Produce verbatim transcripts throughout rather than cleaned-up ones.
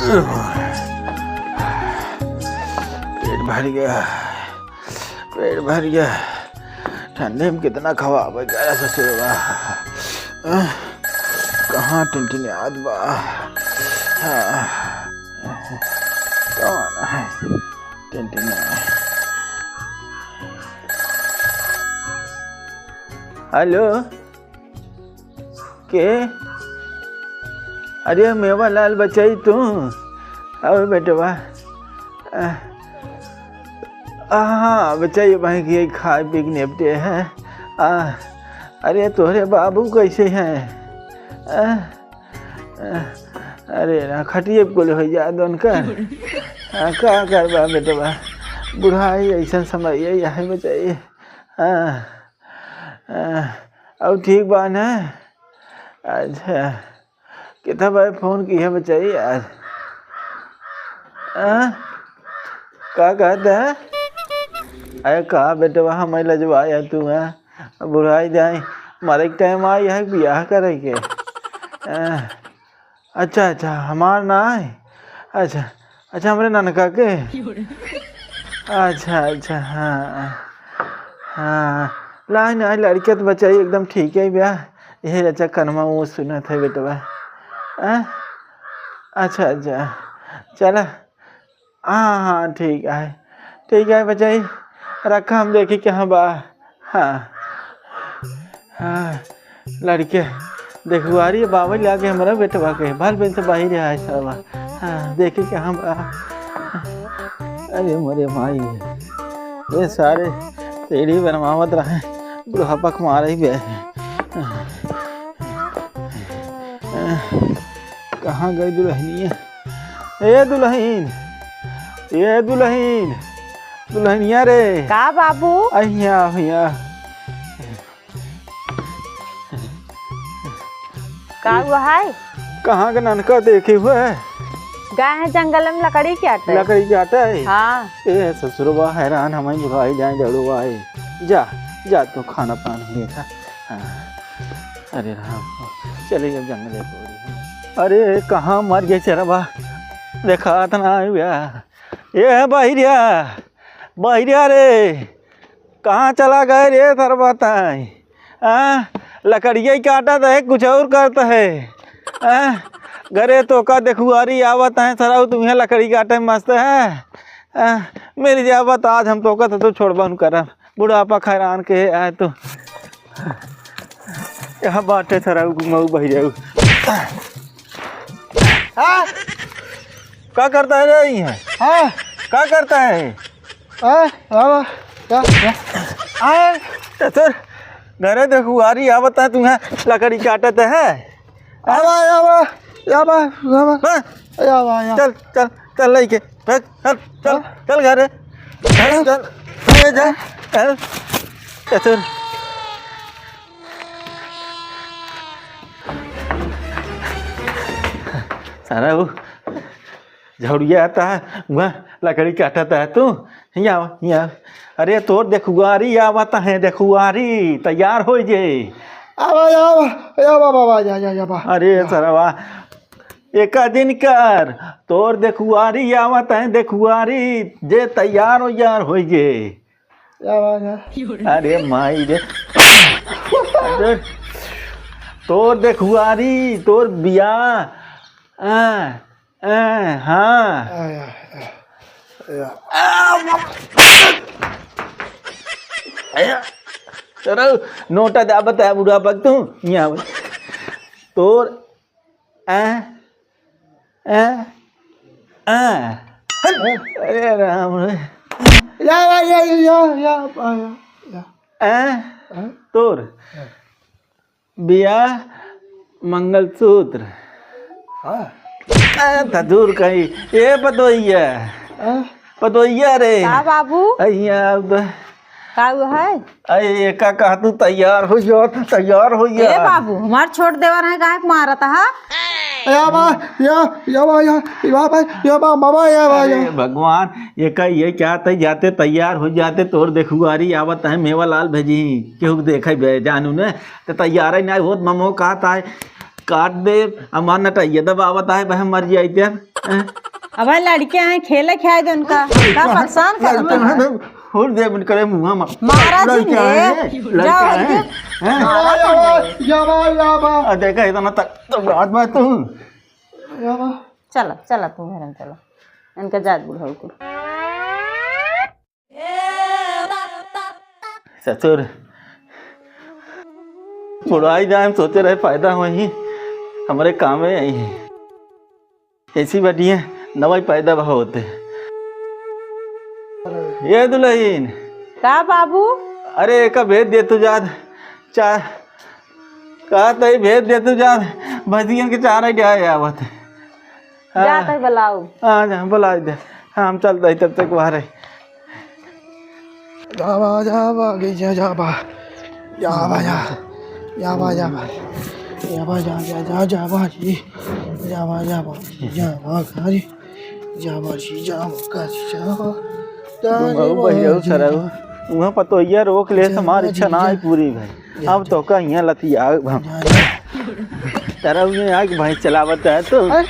पेट भर गया, पेट भर गया। ठंडे में कितना खवाबे, गया ससुरवा। आह, कहाँ टिनटिनात बा? हाँ, कौन है टिनटिना? हेलो, के? अरे मेवा लाल बचाई तू? आओ बेटवा। आ, आ, हाँ, बचाई भाई के खाए पी के निपटे हैं। आ, अरे तोहरे बाबू कैसे हैं? आ, आ, अरे ना, खटिए पे कुल हो जा दोन का। आ, का करबा बेटवा, बुढ़ाई ऐसन समय, यही है बचाई। आ, आ, अब ठीक बा ना? अच्छा, कितना बार फोन किया बचाई यार? आ? का कहता है? अरे का बेटवा, हम लजवा या तू है, बुढ़ाई जाए, मरे के टाइम आई है बियाह करे के। आ, अच्छा, अच्छा, हमार ना है। अच्छा, अच्छा, हमरे ननका के। अच्छा, अच्छा, हाँ, हाँ, लाई ना, लड़किया तो बचाई एकदम ठीक है बा। यही अच्छा कनमा वो सुनत है बेटवा। हाँ? अच्छा, अच्छा, चला। हाँ, हाँ, ठीक है, ठीक है बचाई, रखा, हम देखी कहाँ बा। हाँ, हाँ, लड़के देखुआरी बाबा ले आके हमरा बेटवा के बाल बेन से बाहर आए साला। हाँ, देखी कहाँ बा। अरे मोरे माई, ये सारे तेरी बनवावत रहे, बुढ़ापा के मारे ही बे। कहाँ गई दुल्हनिया? ए दुल्हन, ए दुल्हन, दुल्हनिया रे। का बाबू? अहिया, अहिया। का हुआ है? कहाँ के ननका देखे हुए? गए हैं जंगल में लकड़ी काटे। लकड़ी काटे? हाँ। ए ससुरवा हैरान, हमें बुलाई जाए जड़ुआ है। जा, जा तू खाना पानी लेखा। हाँ। अरे राम, चले गए जंगल में। अरे कहाँ मर गए चरवा? देखा तो ना आया। ए है बहिरिया, बहिरिया रे, कहाँ चला गए रे सरबताई? हाँ, लकड़िया ही काटत है, कुछ और करत है। हाँ, घरे तोका देखुआरी आवत है सरऊ, तुम्हें लकड़ी काटे में मस्त है। हाँ, मिल जावत आज हम तोका तो तू छोड़बन करब। बुढ़ापा हैरान के आए तो। यहाँ बाटे सरऊ मऊ बहिरिया। हाँ? का करता है रे, यहीं है? हाँ? का करता है? हाँ, हाँ, क्या, क्या? हाँ? तो तोर घरे देखुआरी आवत है, तुम्हें लकड़ी काटत है। आवा, आवा, आवा, आवा। हाँ? आवा, आवा। चल, चल, चल, लेके, चल, चल, चल, हाँ? चल घरे। चल, चल, ले जा, चल, चल। सारा वो झड़िया आता है, वहाँ लकड़ी काटता है तू। यहाँ आवा, यहाँ आवा। अरे तोर देखुआरी आवत है, देखुआरी, तैयार हो जे। आवा, आवा, आवा, बाबा, जा, जा, जा, बा। अरे सरवा, एका दिन कर, तोर देखुआरी आवत है, देखुआरी, जे तैयार हो यार हो जे। क्या बात है? अरे माई रे। अरे, तोर देखुआरी, तोर बियाह। आ, आ, हाँ। आ, या, या, या। आ, बाप। आ, चलो, नोटा दे, बता, बुढ़ापा के तू, यहाँ आवे। तोर आ, आ, आ। अरे राम रे। या, या, या, या, या, या, या। आ? आ? तोर? हाँ। बियाह मंगलसूत्र। हाँ। आ, त दूर कहीं। ए पतोहिया। हाँ? पतोहिया रे। का बाबू? अहिया अब। का हुआ है? अरे, एका कहा तू तैयार हो जा, तू तैयार हो जा। ए बाबू, हमार छोट देवर है, काहे के मारत है? या बा, या, या बा, या, या बा, या बा, बाबा, या बा, अरे या। भगवान, एका ये क्या तै जाते तैयार हो जाते, तोर देखुआरी आवत है, मेवा लाल भेजी, केहू के देखे बे, जानू ने, त तैयार ही नहीं होत, ममो कहत है, काट दे, हमार नटैया दबावत है, वह मर जाई ते। हैं? अब लड़के हैं, खेले खाए दे उनका। का परेशान कर लड़के हैं, फूल दे बन करे मुँह मा। मारा जी लड़के हैं, हैं, लड़के जाओ हैं, हट के। हैं? मारा जी। या बा, या बा। आ, देखा, इतना तक तो बात बात तू। या बा। चला, चला, तू घर में चला। इनका जात बुढ़ऊ के। ससुर, बुढ़ाई जाए, हम सोचे रहे फायदा होई, हमरे कामे आई है। ऐसी बढ़िया नवाई पैदा भा होते। ये दुल्हन। का बाबू? अरे, एका भेज दे तू जात, चा-, का तई भेज दे तू जात, भैंसियन के चारा ही जाए आवत। हाँ। जा तक बुलाओ। हाँ, जा, बुला दे। हाँ, हम चलत ही तब तक बाहर है। जाबा, जाबा, गई जा, जाबा। जाबा, जा। जाबा, जाबा। जाबा, जा, जा, जा, जाबा, जी। जाबा, जाबा, जाबा, गाड़ी। जाबा, जी, जाबा, गाड़ी, जाबा। तुम जाबा, भैया, जी। सरऊ। वहाँ पतोहिया रोक ले, जा, हमारी इच्छा जी, ना जा। आई पूरी भाई। अब तो का हियाँ लतिया भा-, जा, जा। तेरा उन्हें आग भैंस चलावत है तो। अरे,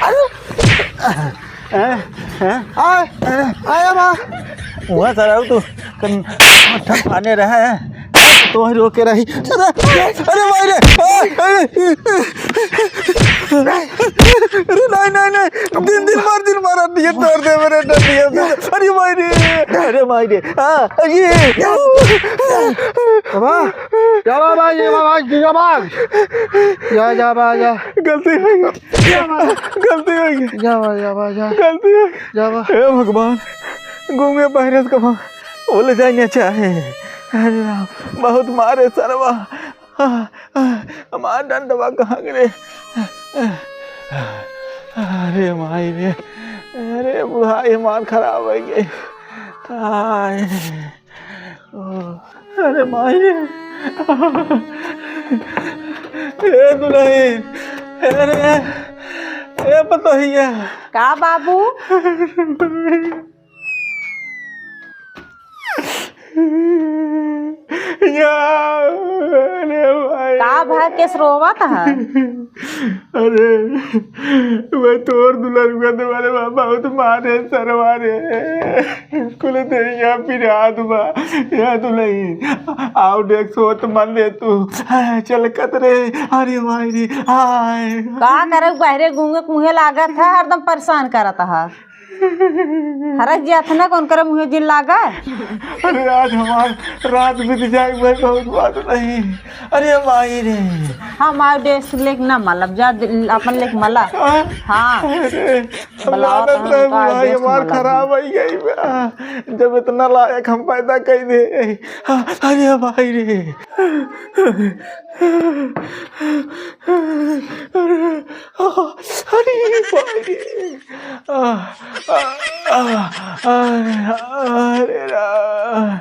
अरे। हैं? हैं? आ, आ, आ, बा। वहाँ सरऊ तो कन-, आने रहा है। तो ही रोके रही। अरे, अरे भाई रे। अरे, अरे। अरे, नहीं, नहीं, नहीं। दिन, दिन मार, दिन मार, ये तोड़ दे मेरे डंडिया। अरे भाई रे। अरे भाई रे। हाँ, अरे। बाबा, जा बाबा, ये बाबा, जा बाबा। जा, जा बा, जा। गलती हो गई। जा बा। गलती हो गई। जा बा, जा बा, जा। गलती हो गई। जा बा। हे भगवान, गूंगे बहरे से कहाँ बोले जाए ना चाहे। अरे राम, बहुत मारे सरवा। आ, आ, हमार डंडवा कहाँ गिरे? अरे माई रे, अरे बुढ़ाई हमार खराब हो गई। आय, ओ, अरे माई रे, ए दुल्हन, अरे, ए पतोहिया। का बाबू? या, अरे भाई। का भा केस रोवत ह? अरे, वह तोर दुलरुआ देवरे बा, बहुत मारे सरवा रे। कुल देहिया पिरात बा। या दुलही, आओ देख सोत मन ले तू। चल कत रे, अरे माई रे, आय। का करे, बहरे गूंगे कुंगे लागत ह, हरदम परेशान करत ह। हरक जात ना, कौन करे मुँहे जिन लागा। अरे, आज हमार रात बीत जाए, भाई, बहुत बात नहीं। अरे, माई रे। हम आओ देश लेके ना मलब, जा दि-, अपन लेके मला। हाँ? हाँ। अरे, बुलाओ तो हालत हम है, का भाई, देश हमार मलब। खराब हो गई बा। जब इतना लायक हम पैदा कर दे। हाँ, अरे, माई रे। अरे, अरे, भाई रे। आ, आ, आ, अरे रा-,